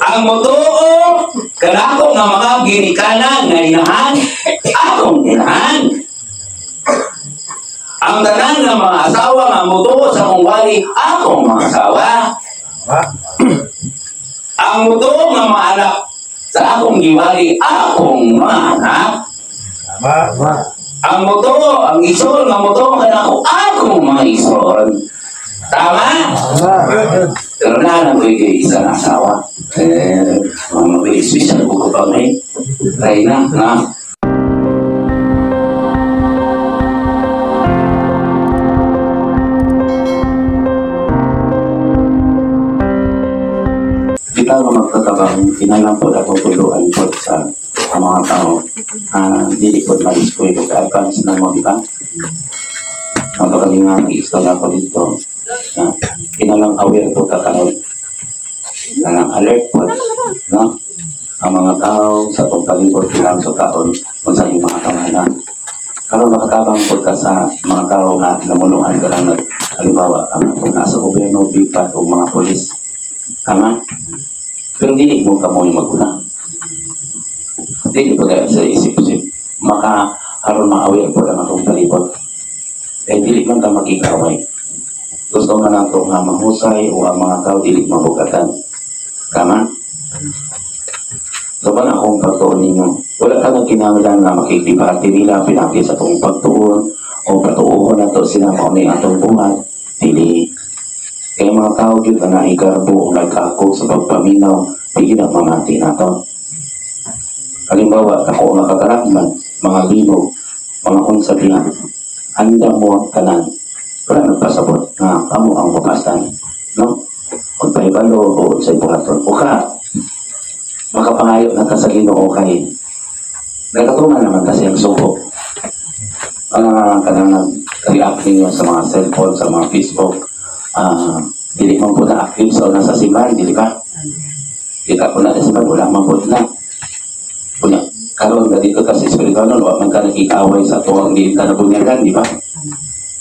Ang motuo kanako nga mga ginikanan nga inahan, akong inahan. Ang tanan nga mga asawa nga motuo sa akong wali, akong mga asawa. Ang motuo nga mga anak sa akong giwali, akong mga anak. Ang motuo, ang isol nga motuo kanako, akong mga isol. Tama? Pero na lang ko yung isa na asawa. Eh, mga special ko pa may Reyna, na. Kita nga magtatabang, kinalang po atong tuluan po sa mga tao. Dili po ma-spoil o ka-advance na mo, di ba? Ang pagalingan, nag-install ako dito. Kinalang aware po kakaroon. Kanang alert po, no? Ang mga tao sa itong palibot, kailangan sa taon, kung sa iyong mga tawanan. Karon makatabang po ka sa mga tao nga namuluan ka lang, halimbawa, ang kung nasa gobyerno, bipat o mga polis. Tama? Pero dili mo ka mo yung maguna. Dili po kaya sa isip-isip, maka aron ma-aware po lang atong palibot. Eh, dili man ta makikaway. Gusto man nato nga mahusay o ang mga tao dili mabugatan. Tama? So, ba na akong pagtuon ninyo? Wala ka nang kinahanglan nga makikipati nila, pinaki sa atong pagtuon, o patuohon na to sila mauni atong buhat. Dili. Kaya mga tao yun na naigarbo o nagkaako sa pagpaminaw, di na mamati na to. Halimbawa, ako ang nakataragman, mga linog, mga unsabihan, handa mo ang tanan. Wala nagpasabot na kamo ang bukasan. No? Kung paibalo o sa buhaton. O ka, makapangayo na ka sa Ginoo kay nagkatuman naman kasi ang suko. Ang kanang nag-react ninyo sa mga cellphone, sa mga Facebook, dili man po na active sa una sa simbahan, dili ba? Kita po na sa simbahan, wala man po na. Una, karon na dito kasi espiritual nun, wala man ka nakikaway sa tuwang di ka nabunyagan, di ba?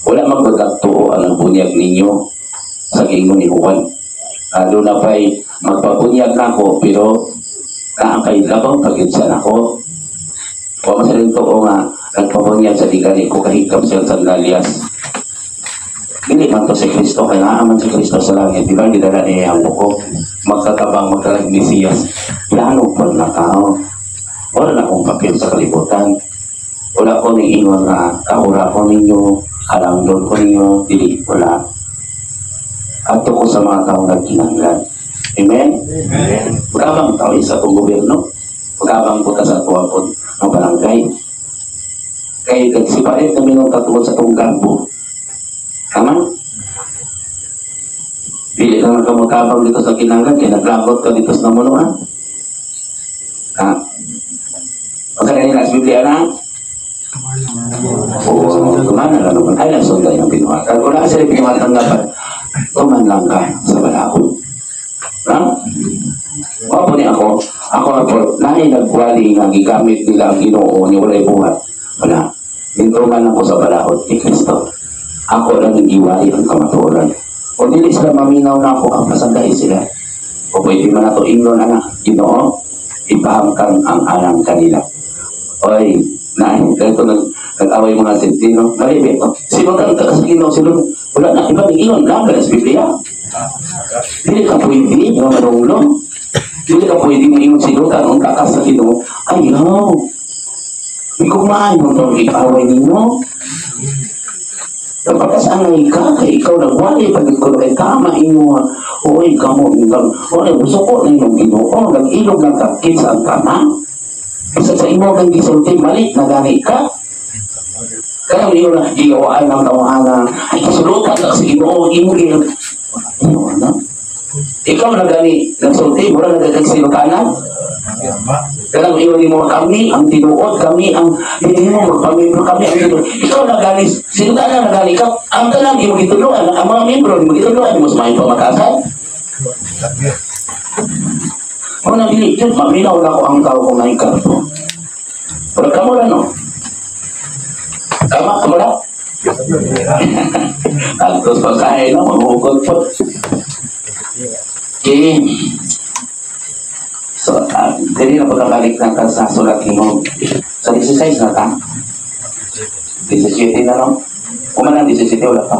Wala man po katuo ang bunyag ninyo sa gingon ni Juan. Lalo na pa'y magpabunyag na ako, pero kaangkay labaw pagid sa nako. Wa man sa rin tuo nga nagpabunyag sa digani ko kahikap sa sandalyas. Dili man to si Kristo, kaya naaman si Kristo sa langit, di ba? Gidala niya ang buko. Magkatabang, magkalag Mesiyas. Plano po na tao. Wala na akong papel sa kalibutan. Wala ko ni ingon na kahura ko ninyo, halangdon ko ninyo, dili, wala. Ato ko sa mga taong nagkinahanglan. Amen? Amen. Pagkabang tao sa itong gobyerno, pagkabang po ta sa tuwa po ng barangay. Kaya nagsipalit kami ng tatuon sa itong garbo. Tama? Dili ka lang kamagkabang dito sa kinahanglan, kaya naglagot ka dito sa namuluan. Ha? Ang sa kanila sa Biblia na? Oo, tumana lang naman. Ay, nagsunday ng pinuhatan. Kung nasa sila pinuhatan dapat, tuman lang ka sa balakod. Ha? O po ni ako, ako na po, nahay nagwali nga gigamit nila ang Ginoo ni walay buhat. Wala. Nintuman ako sa balakod ni Kristo. Ako lang ang giwali ang kamatuoran. O dili sila maminaw na ako, ang pasanggahi sila. O pwede man ato ingon na Ginoo, ipahamkang ang alang kanila. Oy, na, ganito nag-away mga sentino. Mali, ito. Sino ka sa Ginoo? Sino? Wala na, iba, ingon lang, sa Biblia. Dili ka pwede, nga marunglong. Dili ka pwede maingon sinutan, ang kakas sa Ginoo. Ayaw. Hindi ko maayon itong ikaway ninyo. Napakasanay ka, kay ikaw nagwali, pag ikaw kay tama inyo, oy, kamo, oy, gusto ko na inyong Ginoo, nag-ilog ng kakit sa ang tama. Bisa sa imo kang gisulti, mali, nagani ka. Kaya mo na, gigawaan ng tawahan, ay, kasulutan ka sa Ginoo, imo ginoo. Ano? Ikaw nagani, nagsulti, mura nagkagsilutanan. Kaya mo ingon mo kami ang tinuod, kami ang hindi mo magpamembro, kami ang tinuod. Ikaw nagani, silutanan nagani ka, ang tanan imo gituluan, ang mga membro imo gituluan, mo sa mga pamakasan. O nang dili, yun, maminaw na ko ang tao kung naikar po. Pero kamo na, no? Tama, kamo na? Tapos pagkain, no? Maghukot po. Okay. Dili na pagkabalik na ka sa sulat nimo. Sa 16 na ta? 17 na, no? Kuman ang 17, wala pa.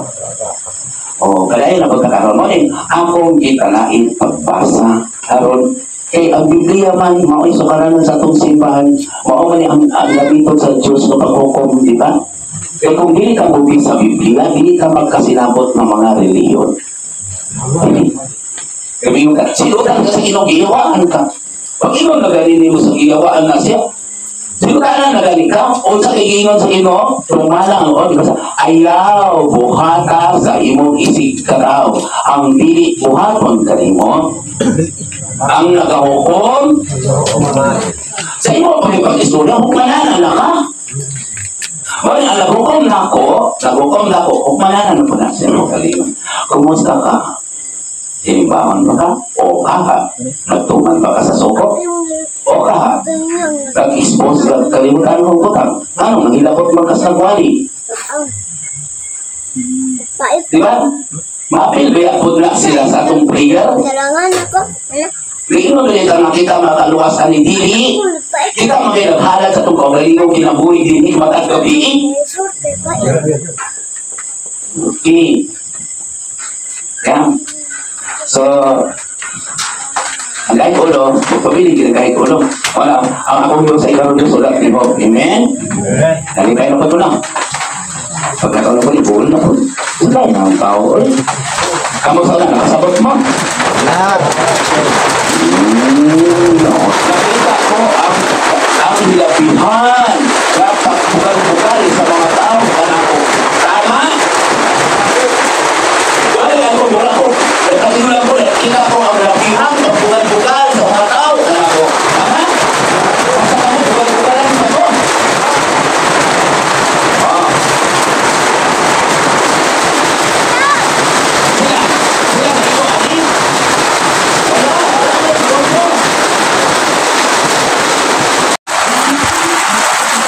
O, kaya na pagkakaroon mo ni akong gitanain pagbasa aron kay ang Biblia man mao'y sukaranan sa atong simbahan, mao man ni ang labiton sa Dios nga paghukom, di ba? Kay kung dili ka mubi sa Biblia, dili ka magkasinabot ng mga relihiyon. Dili. Kaya yung ka, silutan ka sa Ginoo, giyawaan ka. Pag ingon na gani nimo sa giyawaan na siya, silutan na gani ka, unsa kay giingon sa Ginoo, tumala ang o, di ba sa, ayaw buhata sa imong isig kataw ang dili buhaton kanimo. Ang nagahukom sa imo pag-istorya, hukmanan na ka. Mao ang naghukom nako, hukmanan na po na siya mo kalingon. Kumusta ka? Tinibawan ba ka? O ka ha? Nagtuman ba ka sa suko? O ka ha? Nag-expose ka, kalimutan mo butang. Ano, nanghilakot man ka sa gwali. Di ba? Maapil ba po na sila sa atong prayer? Tarangan ako. Ano? Liino dili ka nakita makaluwas ani dili. Kita mga naghalad sa atong kaugalingong kinabuhi dinhi matag gabi. Okay. Yeah. So, ang kahit ulo, pabili kita kahit ulo. Wala, ang akong yung sa ikaw Diyos, sulat ni Bob. Amen? Dali tayo na pa ito lang. Pag nakaw na po, ibuol na po. Wala na ang tao. Oy. Kamu sa una, nakasabot mo? No. Nakita ko ang hilabihan na pagbugal-bugal sa mga tao kanako. Tama? Wala ako, wala ko. Kasi wala ko, nakita ko ang hilabihan pagbugal-bugal sa mga tao kanako. Tama? Basta kamo bugal-bugalan sa ko. Ah. Sila, sila ito, ani? Wala, wala, wala, wala.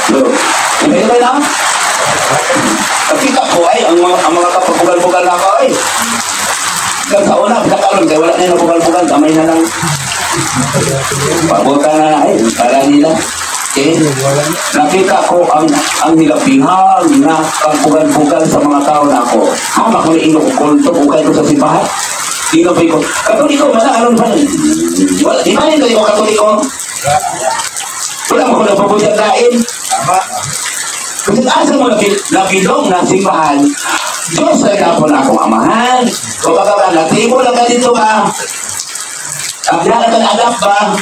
So, hindi ba na? Nakita ko ay ang mga kapabugal-bugal na ako ay. Kaya sa una, sa karon kaya wala na yung bugal-bugal, kamay na lang. Pabuta na na ay, para nila. Okay? Nakita ko ang hilabihan na pagbugal-bugal sa mga tao na ako. Ha, makuli ino ko kulto, ukay ko sa simbahan. Dino ba ko? Katoliko, wala, aron ba? Wala, di ba yun kayo Katoliko? Wala mo ko nagpabuyag kain. Kasi asa mo nabilong na simbahan, Diyos ay kapon akong amahan. Kung baka ba, natibo lang ka dito ba? Agad ka na agap ba?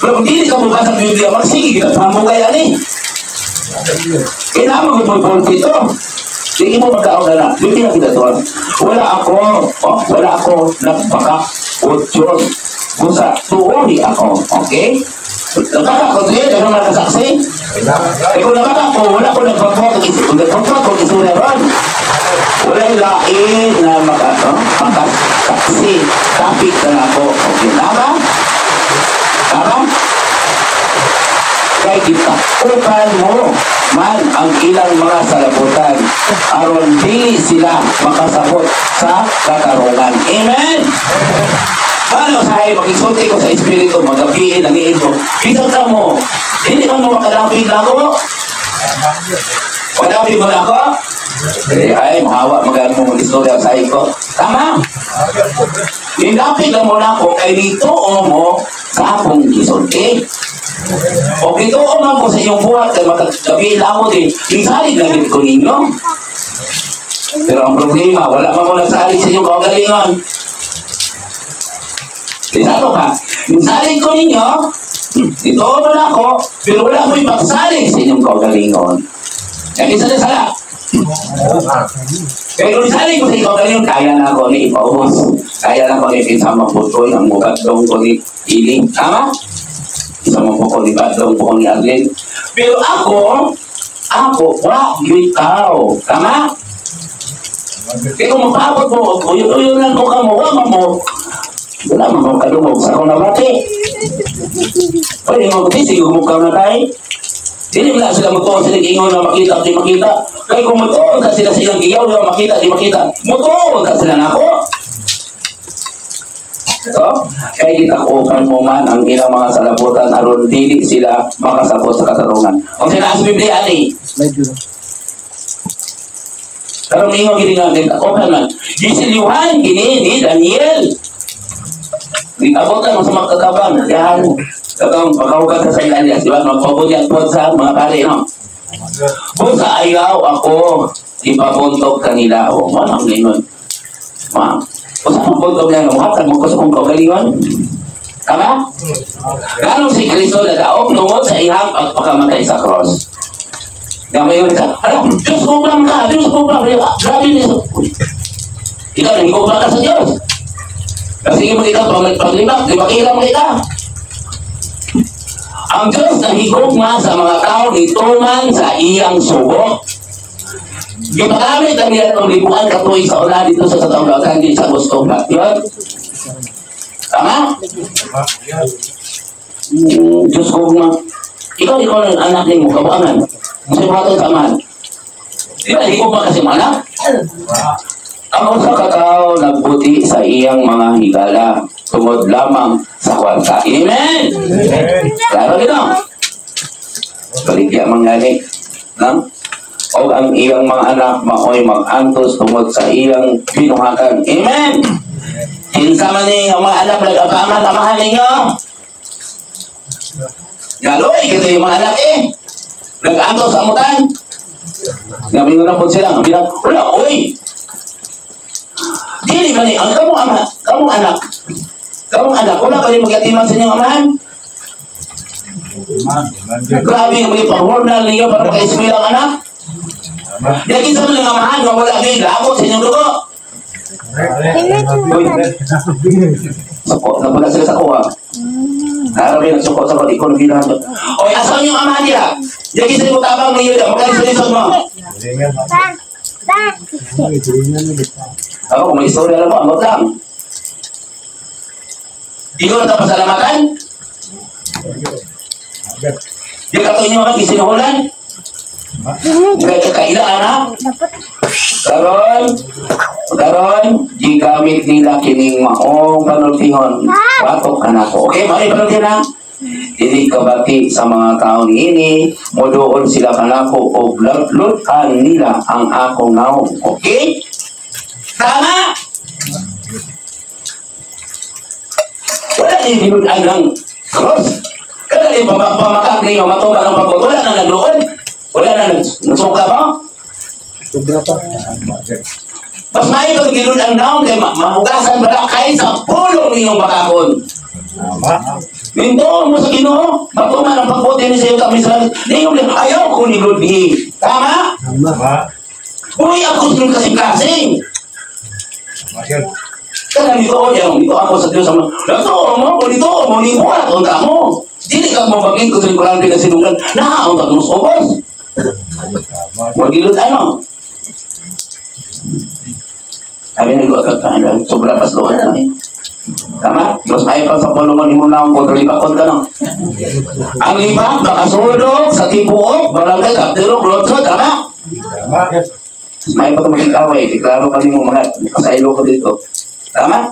Pero kung dili ka mo ba sa Biblia, magsige ka sa mo kaya ni. Kailangan mo pulpulpito. Hindi mo magkaon na. Hindi na kita to. Wala ako, oh, wala ako nagpaka utyon. Busa, tuuri ako. Okay? Nagpaka ko diyan, ano mga kasaksi? Eh kung nagpaka ko, wala ko nagpapot, nagpapot ko isura ron. Wala yung lain na maka, no? Makasaksi. Topic na ako. Okay, tama? Tama? Kay kita upan mo man ang ilang mga salabutan aron dili sila makasabot sa katarungan. Amen? Paano sa hay makisulti ko sa espiritu, magabiin ang iin mo. Bisag ka mo, hindi man mo makalapit na ako. Malapit mo na ako? Eh, ay, mahawa, magaan mo mag-istorya sa ko. Tama? Nilapit lang mo na ako kay dito mo sa akong gisulti. O gituo man ko sa inyong buhat kay makagabi ako din. Misalig na gid ko ninyo. Pero ang problema, wala man ko nagsalig sa inyong kaugalingon. Isalo ka, misalig ko ninyo, dito man ako, pero wala ko ipagsalig sa inyong kaugalingon. Kaya isa na sala. Kaya kung isalig ko sa inyong kaugalingon, kaya na ako ni ipaubos. Kaya na ako ni isama putoy, ang mugadong ko ni Ili. Tama? Isama po ko ni Badong po ko ni Arlene. Pero ako, ako, wa, bitaw. Tama? Kaya kung mapabot mo, uyon-uyon lang ko ka mo, wa mo, wala mo kang kalungog sa akong nabati. Pwede mo, sige mo ka na tayo. Dili mo na sila mutuon sila ingon na makita, di makita. Kaya kung mutuon ka sila silang giyaw na makita, di makita. Mutuon ka sila nako. So, kay gitakupan mo man ang ilang mga salabutan aron dili sila makasabot sa katarungan. Kung sila sa Biblia ani, pero mingo gini nga gitakupan man. Gisilyuhan gini ni Daniel. Gitabutan mo sa magkakabang. Yan. Katong pagkahugat sa ilan, di ba? Magpabunyan po sa mga pari, no? Kung sa ayaw ako, ipabuntog kanila. O, mo ang gayon. Ma, kung sa pabuntog niya, muhatag mo ko sa kong kaugalingon. Tama? Ganong si Kristo nadaog tungod sa iyang pagpakamatay sa cross. Gamay yun ka, alam, Diyos ko lang ka, Diyos ko lang, grabe niyo. Ikaw, nahigugma ka sa Diyos. Kasi mo ikaw, paglibak, di ba kailan mo kita? Ang Diyos nahigugma sa mga tao nituman sa iyang sugo. Gipagamit ang iyang libuan katuig sa una dito sa taong lautan sa gusto yun. Tama? Diyos ko ma. Ikaw ang anak nimo kabuangan. Kasi mga sa amahan. Di ba, higugma kasi mga anak? Ang usa ka tawo nagbuti sa iyang mga higala tungod lamang sa kwarta. Amen! Klaro gino. Baligya man gani. No? O ang iyang mga anak maoy mag-antos tungod sa iyang binuhatan. Amen! Kinsa man ni ang mga anak nag-apaman amahan ninyo? Galoy kita yung mga anak eh. Nag-antos sa amutan. Gabi na po sila. Bilang, wala, uy! Dili ba ni, ang kamong ama, kamong anak, wala kayo magyatiman sa inyong amahan? Grabe yung mga pang-hornal ninyo para maka-eskwela ang anak. Dahil kinsa man ang amahan, nga wala kayo lagot sa inyong dugo. Uy, suko, napala sila sa kuha. Narabi, nagsuko sa kuha, di ko nagilahan. Oy, asa inyong amahan nila? Dahil kinsa mo tabang ninyo, magkalisod mo. Ako, kung may istorya lang mo, amot lang. Di ko na pasalamatan. Di ka to inyo mga gisinuhulan. Kaya kailaan ha? Karon, karon, gigamit nila kining maong panultihon. Batok ka na ko. Okay, maong panultihon ha? Dili kabati sa mga taon niini, moduol sila kanako og lutan nila ang akong naong. Okay? Tama! Wala ni binudan ng cross. Kada ni pamakak niyo matuman ang pagod. Wala na nagluod. Wala na nagsuka ba? Mas may pag ginudan naong kay mahugasan ba kay sa pulong ninyong bakakon. Minto mo sa Ginoo, matuman ang pagbuti ni sa iyo kami sa niyong ayaw ko ni Lodi. Tama? Tama. Uy, ako sa kasing-kasing. Kaya dito, yaw, dito ako sa Diyos. Dito mo, dito mo, dito mo, unta mo. Dili ka mo bagin ko sa likuran pinasinunggan. Naa, unta mo sa ubos. Wagilot ano? Sabi na ko, sobra pas doon na eh. Tama? Mas may pa sa pulungan mo na ang kontra libakon ka no? Ang libak, makasulog sa tibuok, barangay, kaptirok, lotso, tama? Tama. May pa maging away, deklaro ka mo mga kasailo ko dito. Tama?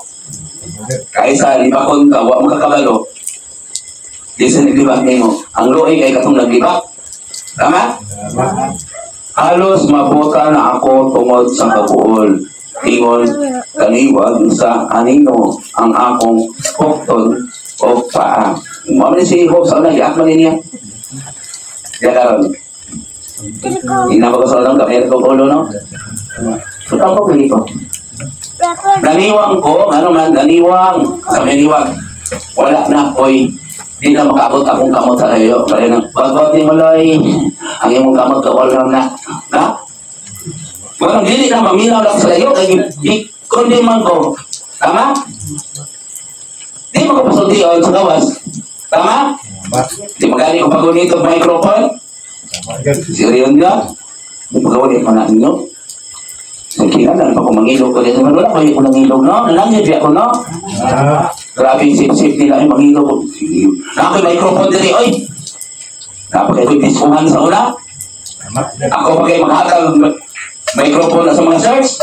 Kaysa libakon ka, wa mo kakabalo. Di sa naglibak nimo. Ang luoy kay katong naglibak. Tama? Halos mabuta na ako tungod sa kabuol. Ingon kaniwag sa anino ang akong pukton o paa. Mao ni si Hope sa una, giak man niya. Kaya karon. Ina ko sa ulang kami ko ulo no. So tampo ko dito. Ganiwang ko, ano man ganiwang, sa ganiwang. Wala na koy. Di na makaabot akong kamot sa layo. Kaya nang pagod ni Maloy, ang imong kamot ka wala na. Na? Walang dili na maminaw lang sa layo kay kundi man ko. Tama? Di mo ko pasultiyon sa gawas. Tama? Di magani ko pagunit og microphone. Seriyon ka? Di pagawin pa na ninyo. Sa kinahanglan pa ko mangilog ko dito. Wala ko yung nangilog, no? Nalangit di ako, no? Grabe yung sip-sip nila yung mangilog ko. Nakakoy microphone diri, oy! Napakay ko'y diskuhan sa una. Ako pa kayo maghatag microphone na sa mga search.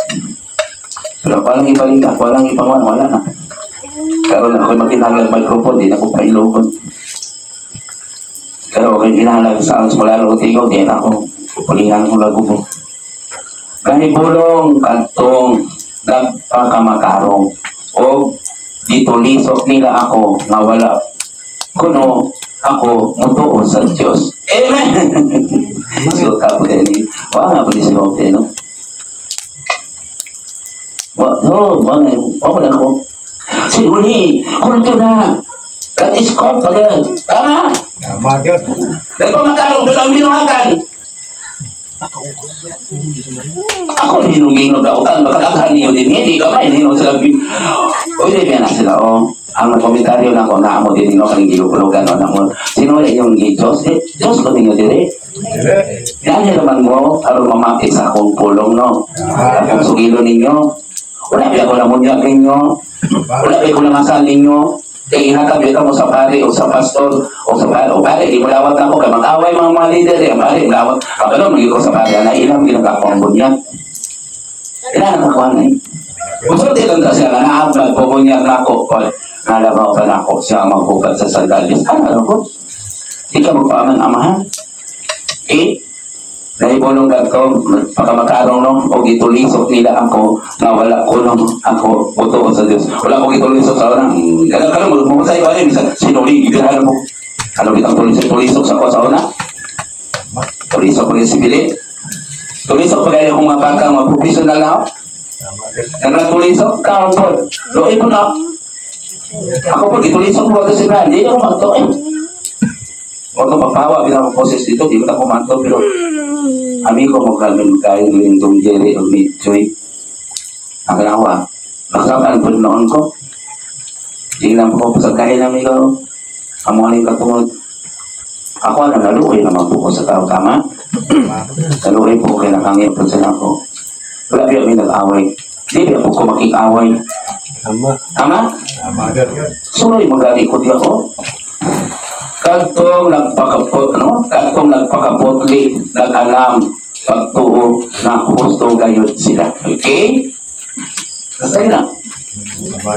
Pero walang ibalita, walang ipanguan, wala na. Karon ako magkinahanglan microphone, di na ko pailogon. Pero okay, kinahanglan sa ang mula ko tingog, di na ako. Pulingan ko lago ko. Gahibulong kadtong nagpakamatarong o gitulisok nila ako nga wala kuno ako mutuo sa Diyos. Amen! So, kapo din. Wala nga po si Hope, no? Wa, no, wala, wala ko. Si uli, kulto na. That is confident. Tama? Tama gyud. Dahil pa matarong doon ang binuhatan. Ako hinungin og dautan, makadaghan niyo din. Hindi ka ba, hindi sila. O, hindi na sila, oh. Ang komentaryo na ko, naamo din no, kaning gilupulugan, no, namo. Sino yung Diyos? Eh, Diyos ko ninyo dire. Dire. Yan naman mo, aron mamati sa akong pulong, no. Akong sugilo ninyo. Wala ba ako namunyag ninyo? Wala ba ako nangasal ninyo? Kaya ihatag ba mo sa pare o sa pastor o sa pare o pare, di mo lawat ako kay mag-away mga leader eh. Ang pare, lawat. Kabalo, magiging ko sa pare, na ilang ginagawa ang bunyag. Ilan ang kakuha na eh. Kung lang ta siya nga naabag, pubunyag na ako, o nalabaw pa na ako, siya ang maghubad sa sandalyas. Ano ko? Di ka magpaaman amahan. Eh, nahibulong kadto pagkamatarong no, o gitulisok nila ako nga wala ko no, ako mutuo sa Dios. Wala ko gitulisok sa una. Kada kada mo sa iba rin sinuli gibirahan mo. Ano bitang tulisok tulisok sa ko sa una? Tulisok ko si Bili. Tulisok pa kayo kung mga bata mga professional na. Ang tulisok kaon po. Luoy po na. Ako po gitulisok ko sa simbahan, di ako magto eh. Huwag ko magpawa, bilang ako poses dito, di ko na kumanto, pero amigo mo kalmin kayo lindong Jerry o ni Joy. Ang ganawa, nakasamaan po noon ko. Di lang po sa kain amigo. Amo ni katungod. Ako na naluoy naman po ko sa tao, tama? Naluoy po kay nakangit po sa nako. Wala biya may nag-away. Di biya po ko makikaway. Tama. Tama? Tama gyud. Suloy magani ko di ako. Kadtong nagpakapot, no? Kadtong nagpakapotli, nag-alam, pagtuo na husto gayud sila. Okay? Basta yun lang.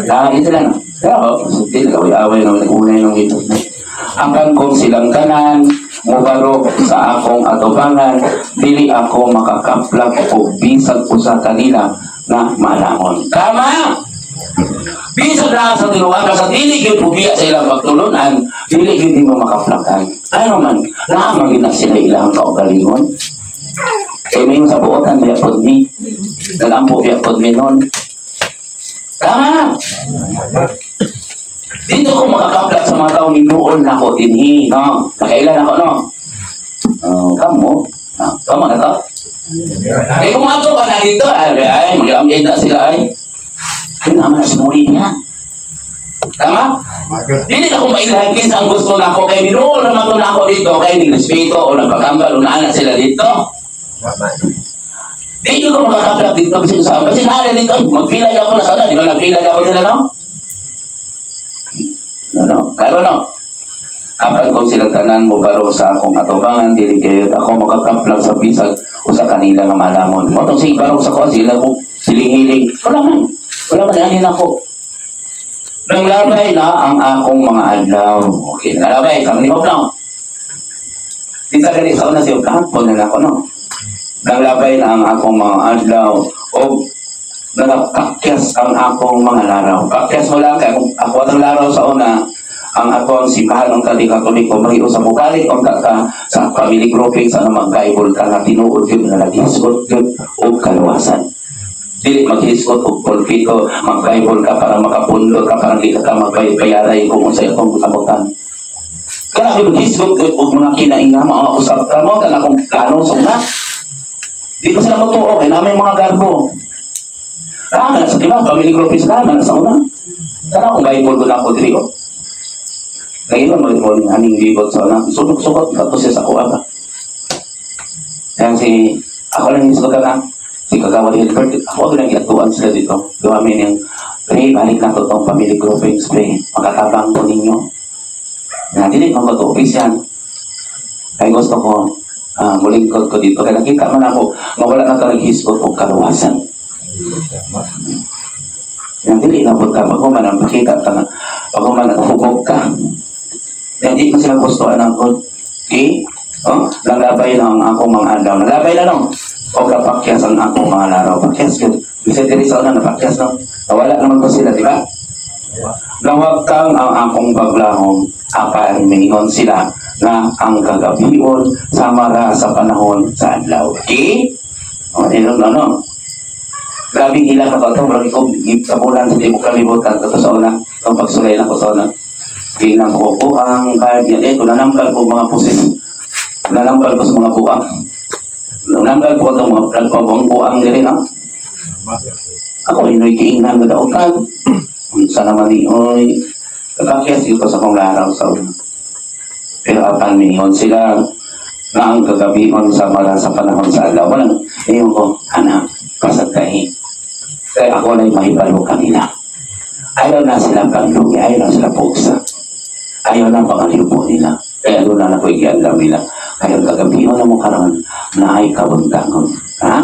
Ah, ito lang. Pero, hindi, away-away nung unay nung ito. Ang kangkong silang tanan, mubarok sa akong atubangan, dili ako makakaplag o bisag usa kanila na malangon. Tama! Bisag na sa tinuan ka sa dili gyud pubiya sa ilang pagtulunan, dili gyud mo makaplakan. Ano man, naamang gyud na sila ilang kaugalingon. Kay may sa buotan biya pod mi. Nagampo biya pod mi nun. Tama! Dito ko makakaplak sa mga taong minuol na ako dinhi, no? Nakailan ako, no? Kamo? Ah, kamo na to? Eh, kung ato ka na dito, ay, ay, mag-amyay na sila, ay. Ay, naman, sinuli niya. Tama? Dili na akong mailhan kinsa ang gusto na ako kay minuol naman to na ako dito kay ning respeto o nagpakambal o naana sila dito. Dito ko makakaplak dito kasi sa kasi naana dito, magpila ako na sana, di ba nagpila ako nila, no? No, no. Pero no. Kapag kung silang tanan mo baro sa akong atubangan, dili kayo ako makakaplag sa bisag o sa kanila nga malamon. Mo tong sige barong sa ko sila ko siling-hiling. Wala man. Wala man anin ako. Nang labay na ang akong mga adlaw. Okay, nalabay kami ni Hoplang. Bisa gani sa una si Hoplang, po na ako no. Nang labay na ang akong mga adlaw o nagakakyas ang akong mga laraw. Kakyas mo lang kay kung ako ang laraw sa una, ang ako ang simbahan ng kali Katoliko magiu sa mukalit ang ka sa family grouping sa ano mag-Bible ka nga tinuod gyud nga naghisgot gyud og kaluwasan. Dili maghisgot og pulpito, mag-Bible ka para makapundot ka para di ka magbayaray kung unsay akong kabutan. Kana maghisgot gyud og mga kinainga mga usab ka mo kana kung plano sa una. Di ko sila motuo kay namin mga garbo. Ah, sa diba, family grouping sa na sa una. Kana kung Bible ko na ako diri oh. Ngayon, mo aning libot sa una. Sulok-sukot, tapos siya sa kuha ba. Yan si, ako lang yung ka na, si Kagawad Hilbert, ako ang ginatuan sila dito. Gawa yung, pre, balik na to tong family groupings, pre. Makatabang ko ninyo. Na, dili man ko to, office yan. Kaya gusto ko, mulingkod ko dito. Kaya nakita man ako, mawala na ka naghisgot o kaluwasan. Yang dili na pud ka paghuman ang pakita ka nga paghuman ang hubog ka. Yang di mo sila gusto anang ko. Okay? Oh, nalabay lang ang akong mga adlaw. Nalabay na no. O kapakyas ang akong mga laraw. Pakyas yun. Bisa diri sa una napakyas no. Nawala naman ko sila, di ba? Nawagtang ang akong paglahom apan mingon sila nga ang kagabion sama ra sa panahon sa adlaw. Okay? O, ano, ano? Grabe hila ka ba ito? Marami ko sa bulan sa tibok kalibutan. Ito sa una, ang pagsulay na ko sa una. Ginang ko ko ang kahit yan. Eh, kung nanambal ko mga pusis. Nanambal ko sa mga buang. Nanambal ko itong mga nagpabang buang diri, no? Ako, inoy kiingnan nga daotan. Unsa naman ni, oy. Kakakyas ito sa kong laraw sa una. Pero apan mingon sila nga ang kagabion sa mara sa panahon sa adlaw. Walang, ingon ko, anak, pasagkahi. Kaya ako na'y mahibalo kanila. Ayaw na sila panglugi, ayaw na sila pugsa. Ayaw na pangalibo nila. Kaya doon na ako igiandam nila. Kaya kagabion na mo karon na ay kabuntangon. Ha?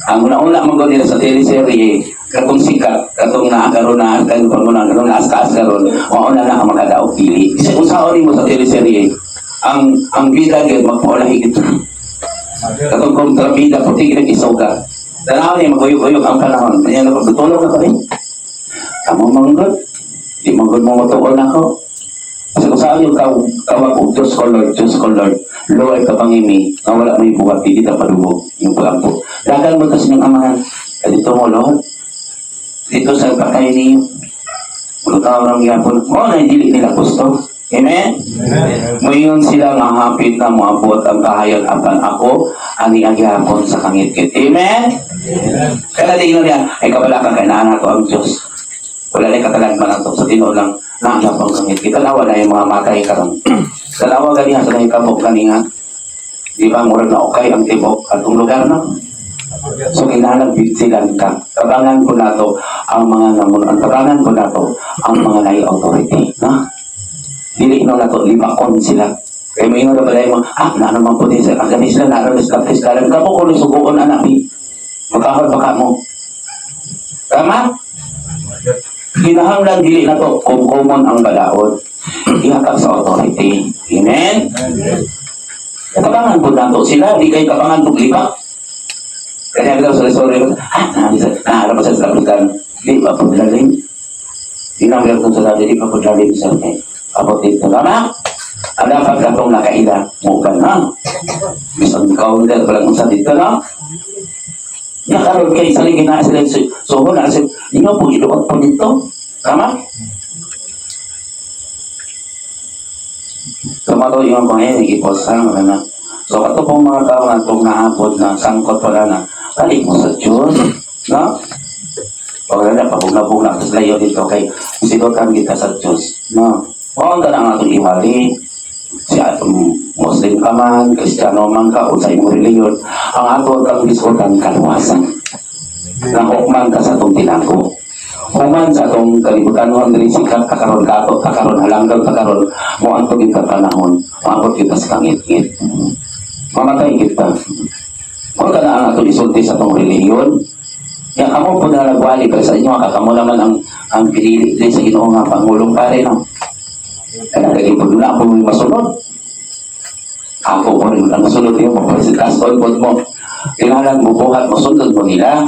Ang una-una man nila sa teleserye, katong sikat, katong naakaroon na, katong panguna, katong naas-kaas karon, mauna na ang makadaog dili. Kasi kung saan mo sa teleserye, ang bida gyud magpaulahi gid. Katong kontrabida puti gid isuga. Tanaw ni maguyog-uyog ang panahon. Kanya na pagtulog na kami. Kamo manggod. Di manggod mo matuon ako. Kasi kung saan yung tawag ko, Diyos ko Lord, Diyos ko Lord, Lord kapangimi, nga wala may buhat, di kita padugog yung pagampo. Dagan mo to sa inyong amahan. Kaya dito mo, Lord. Dito sa patay niyo. Mulutaw ng yapon. Mo na dili nila gusto. Amen? Amen. Ngayon sila nga hapit na moabot ang kahayag apan ako ani agyapon sa kangitngit. Amen? Amen. Kaya di niya, ay kabala ka kay naa to ang Diyos. Wala na katalagman ato sa tinuod lang naanap ang kangitngit. Tanawa na yung mga matay karon. Tanawa ganiha sa nahikabok kaniha. Di ba murag na okay ang tibok atong lugar no? So kinahanglan vigilant ka. Tabangan ko nato ang mga namuno, tabangan ko nato ang mga naay authority, no? Dili no nato limakon sila. Kaya may na balay mo, na naman po din sila, kagani sila, naroon sa kapiskalan. Kapo ko ni subuon anak ni. Magkahol baka mo. Tama? Kinahanglan dili na to, kung common ang balaod. Ihatag sa authority. Amen? Amen. Tabangan po nato sila, di kayo tabangan po liba. Kaya daw sa sorry, naharap sa kapitan. Di ba po lalim? Di namin kung sa dati, di pa po lalim sa akin. Abot dito, tama? Ang dapat ka itong nakaila, mukan na. Bisan counter, walang unsa dito, no? Nakaroon kayo sa ligin na sila, so na sila, inyo po, iluwag po dito. Tama? Tumato yung pangayon, iposang, ano. So, kato pong mga tao nga itong naabot na sangkot pala na, balik mo sa Diyos, no? Pag wala, pabugna-bugna, tapos layo dito kay sigotan kita sa Diyos, no? Huwag ka na nga itong iwali. Si Muslim ka man, Kristiyano man ka, o sa imong reliyon, ang ato kang bisutan kaluwasan. Nahukman ka sa itong tinago. Human sa atong kalibutan mo, diri sikat kakaron kato, kakaron halanggaw, kakaron mo ang kita panahon, maabot kita sa kangit-ngit. Mamatay kita. Huwag ka na ang atong isulti sa atong reliyon. Yang kamo po na nagwali pa sa inyo, kakamo naman ang pinili din sa Ginoo nga Pangulong Pare, no? Kaya lagi po na ako may masunod. Ako po rin ang masunod niyo, magpresentason po mo. Kailangan mo buhat, masunod mo nila.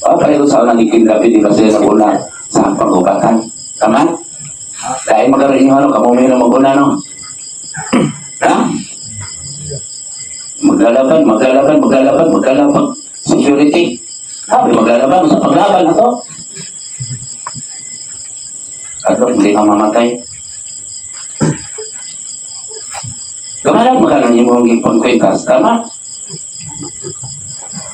O, pareho sa unang iking gabi, di ba sila naguna sa pag-ubatan? Tama? Dahil magkaroon inyo, ano, kamo may na maguna, no? Ha? Maglalaban, maglalaban, maglalaban, maglalaban. Security. Sabi, maglalaban sa paglaban na to. At hindi ka mamatay. Gamanan mo ka ng imong gipon-kwintas, tama?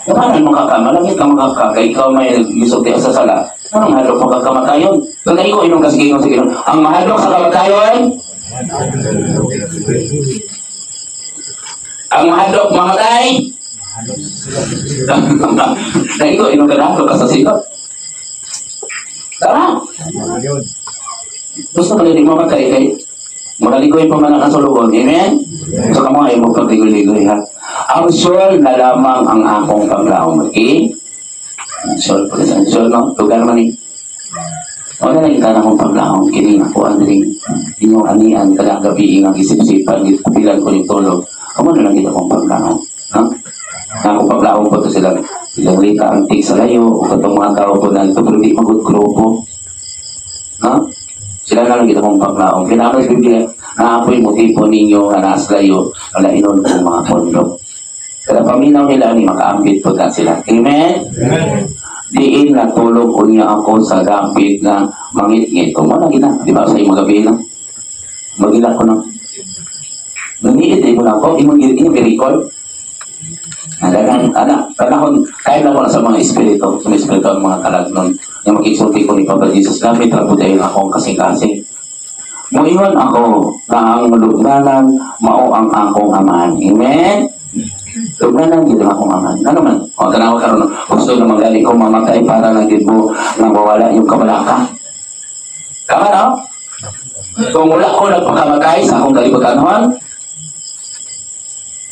Gamanan mo ka malangit ka makaka, ikaw may gisulti sa sala. Anong mahadlok mo kakamatayon? Kung ikaw inom ka sige, sige, ang mahadlok sa kamatayon? Ang mahadlok mamatay? Naigo, inom ka na, ka sa silot. Tama? Gusto ka rin mamatay kay magaligoy pa man ang kasulugon. Amen? So kamo ay magpagligoy-ligoy ha. Ang sol na lamang ang akong paglaom. Okay? Ang sol, pag ang sol, no? Lugar man eh. Wala lang ka na akong paglaom, kini ako ang ring inyong anian kada gabi nga gisip-sipan, gipilan ko ni tulog. Amo na lang kita akong paglaom. Ha? Na akong paglaom po to silang silang lita ang tig sa layo, o katong mga tao po na ito, pero di magod grupo. Ha? Sila na lang kita akong paglaom. Kinamay sa Biblia, naapoy motibo ninyo nga naas layo, wala inon po mga pondo. Kada paminaw nila ni makaambit po na sila. Amen? Amen. Diin natulog unya ako sa dapit na mangit-ngit. Kung wala gina, di ba sa imong gabi na? Magila ko na. Nangiit mo na ako, imong imong record. Nadagan, ana, panahon, kaya na ko na sa mga espiritu ang mga kalag nun, na makiksulti ko ni Papa Jesus, gamit ra po dahil akong kasing-kasing. Muingon ako na ang lugnanan, mao ang akong amahan. Amen? Lugnanan, gid ang akong amahan. Ano man? O, tanawa karon, gusto na magaling ko mamatay para lang gid mo nga mawala yung kabalaka. Tama, no? Kung wala ko nagpakamatay sa akong kalibutanhon,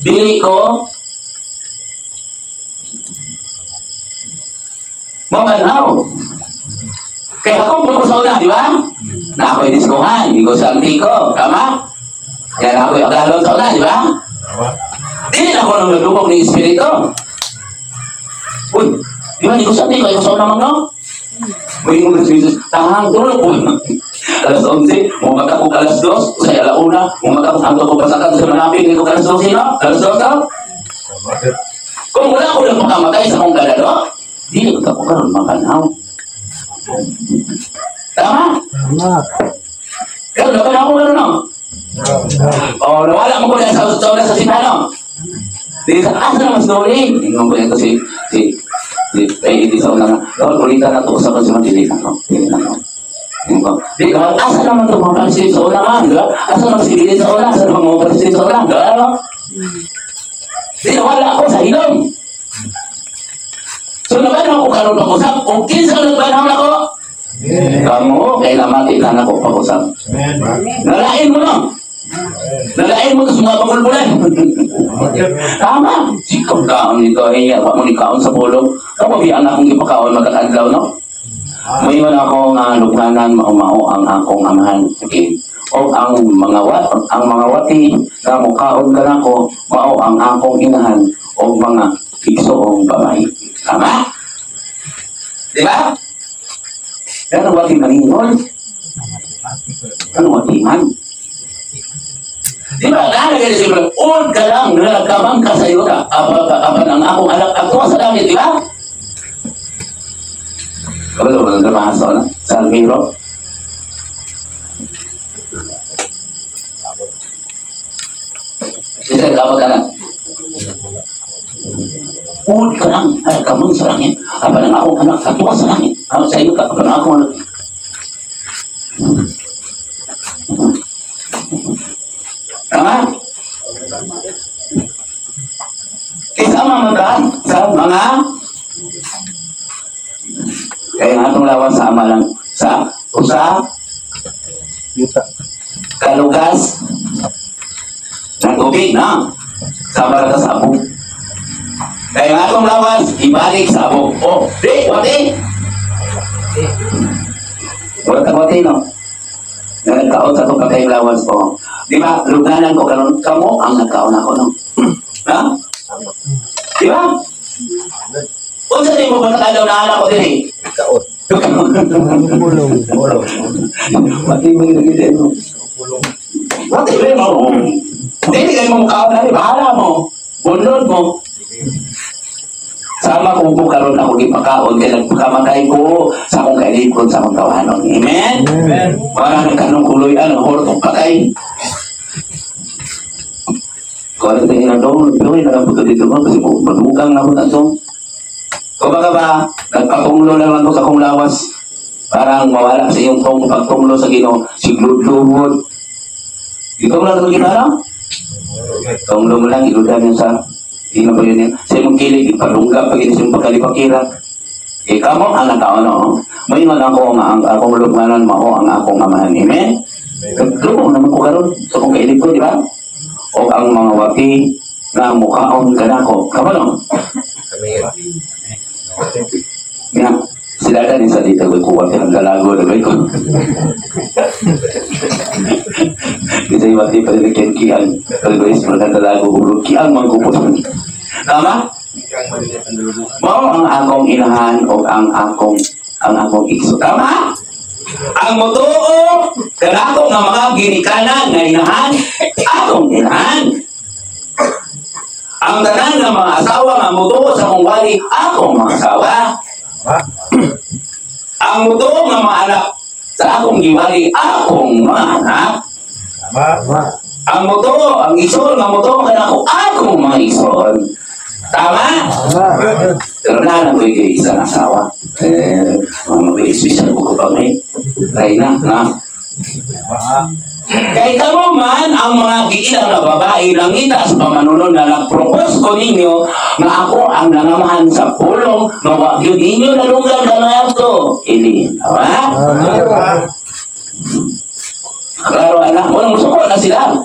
dili ko mamanaw. Kaya ako pagkusaw na, di ba? Na ako'y diskuhan, hindi ko sa ko, tama? Kaya na ako'y agalon sa una, di ba? Tama. Dili na ako nang nagdugong ni Espiritu. Uy, di ba, hindi ko sa ko, ikaw sa una man, no? Uy, mo si Jesus, tahang tulog po. Alas 11, mumata ko alas 2, sa alauna, mumata ko sa ko basakan sa manapin, hindi ko alas 12, no? Alas 2, no? Tama. Kung wala ko nang pakamatay sa akong kadalo, dili ko ako karon makanaw. Tama? Tama. Karon nakanaw ko karon, no? Oh, nawala mo ko na sa sa sa simbahan, no? Di sa asa naman si Noli? Ingon ko ito si si si ay di sa una nga. Lord, ulitan na to sa sa dili na to. Dili na to. Ingon ko. Di ka asa naman to mga Francis sa una man, di ba? Asa naman si Billy sa una, asa naman mga Francis sa una, di ba? No? Di nawala ako sa hilom. So naman ako karon pag-usap, kung kinsa ka nagbanhaw nako, Amen. kamo kay namati ka nako pag-usap. Amen. Nalain mo no. Nalain mo to sa mga pagulbulan. Tama. Sikap kaon nito, eh, wa mo ni kaon sa pulong. Kamo biya ang akong gipakaon magkakadlaw, no? Mayon ako nga lugnanan mao-mao ang akong amahan. Okay. O ang mga wati nga mukaon kanako mao ang akong inahan o mga igsoong babae. Tama? Di ba? Ano wati maningol? Ano wati man? Di ba? Nalagay na siyempre, old ka lang, nagkamang ka sa iyo ka, apan ang akong anak, ako sa langit, di ba? Kabalo, walang trabaho sa una, sa Almiro. Sir, kapag ka na. Old ka lang, nagkamang sa langit, apan ang akong anak, ako sa langit, ako sa iyo ka, apan ang akong anak. Tama? Isama man ka sa mga kaya nga itong lawas sama lang sa usa Yuta. Kalugas ng tubig na sama ra sa abog. Kaya nga itong lawas ibalik sa abog. Oh, di, wati. Wala ka wati, no? Nagkaon sa itong patay lawas ko. Di ba? Luganan ko karon kamo ang nagkaon ako, no? Ha? Di ba? Unsa di mo ba nakadaw na anak ko diri? Kaon. Pulong. Pulong. Mati mo yung gito mo. Pulong. Mati mo. Dili kayo mo mukhaon na bahala mo. Bunlod mo. Sama ko mo karon ako gipakaon kay nagpakamatay ko sa akong kailibgon sa akong tawanon. Amen? Amen. Wala nang kanong kuloy ano hortong patay. Kung ano tayo na doon, pero ay nakapunta dito mo kasi magmukhang na ako na ito. Kumbaga ba, nagpatunglo lang ako sa akong lawas. Parang mawala sa iyong pagtunglo sa Ginoo, siglud-lubod. Dito mo lang ito ginara? Tunglo mo lang, iludan yun sa di na ba yun yun? Sa imong kilid, ipalungga, pag sa imong pagkalipakira. Ikaw mo, ang nagkaon, no? May man ako nga, ang akong lugmanan, mao ang akong amahan. Amen? Naglumo naman ko karon sa akong kailid ko, di ba? O ang mga wati na mukhaon ka na ako. Kamo, no? Amen. Nga. Sila na din sa dito ko kuha ang dalago na ko. Bisa iwati pa rin kiang pero is mga dalago ko kiang mangkupot. Tama? Mao ang akong inahan o ang akong igso. Tama? Ang motuo kanako nga mga ginikanan nga inahan, akong inahan. Ang tanan nga mga asawa nga motuo sa akong wali, akong mga asawa. Ang motuo nga mga anak sa akong giwali, akong mga anak. Tama. Ang motuo, ang igsoon nga motuo kanako, akong mga igsoon. Tama? Tama. Pero na lang ko yung isang asawa. Eh, mga espesyal ko pa may. Try na, na. Kay kamo man ang mga giilang na babae nangita sa pamanunon na nag-propose ko ninyo nga ako ang nangamahan sa pulong nga wa gyud ninyo nadunggan kanato. Ili. Tama? Tama. Klaro ana, walang musuko na sila.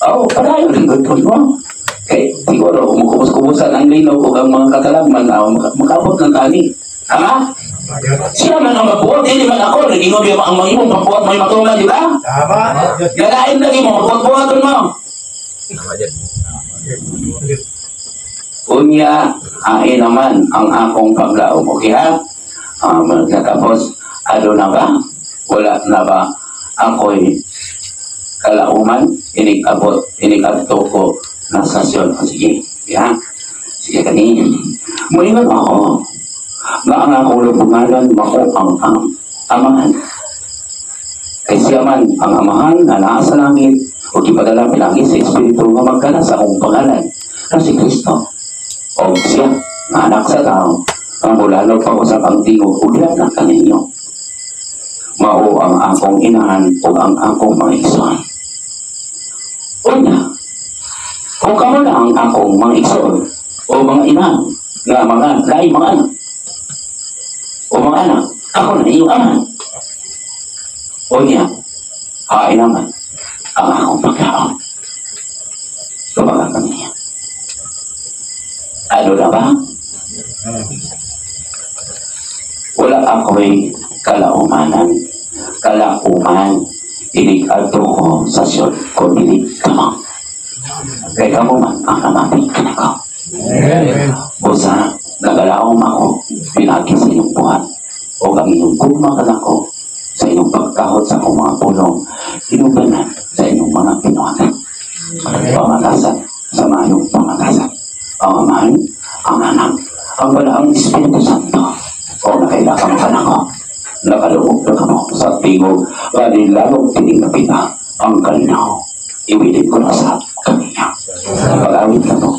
Oh, padayon rin gud mo. Kay siguro kumukubos-kubusan ang linog ug ang mga katalagman makaabot ng kani. Tama? Siya man ang magbuot, dili man ako. Nag-ingon ang mga imong pagbuot may matuman, di ba? Tama. Galain lagi mo, magbuot-buoton mo. Unya, ain naman ang akong paglaom. Okay ha? Tapos, ano na ba? Wala na ba ako'y kalauman? Inig-abot, inig-adto ko na sasyon. O, sige, ya. Sige, kani. Muingon ako nga ang akong lubunganan mao ang amahan. Kay siya man ang amahan nga naa sa langit o gipadala pinagi sa Espiritu nga magkana sa akong pangalan na si Kristo. O siya nga anak sa tao ang mulalog pa usab ang tingog ug na kaninyo. Mao ang akong inahan o ang akong mga igsoon. Unya, kung kamo na ang akong mga igsoon o mga inahan nga mga laing mga anak o mga anak, ako na iyong amahan. Unya, hain naman ang akong pagkaon. Tumaga kami niya. Ano na ba? Wala ako'y kalaumanan. Kalauman. Inig-adto ko sa siyod ko dili kamo. Kay kamo man ang namati kanako. Usa, nagalaom ako pinagi sa inyong buhat o ang inyong gugma kanako sa inyong pagkahot sa akong mga pulong inubanan sa inyong mga pinuhatan. Pamatasan sa mayong pamatasan. Ang Amahan, ang Anak, ang Balaang Espiritu Santo o nakailakang kanako. Nakaluog na kamo sa tingog kanilalong tiningapita ang kalinaw. Iwilit ko na sa kaniya. Pag-awit na to.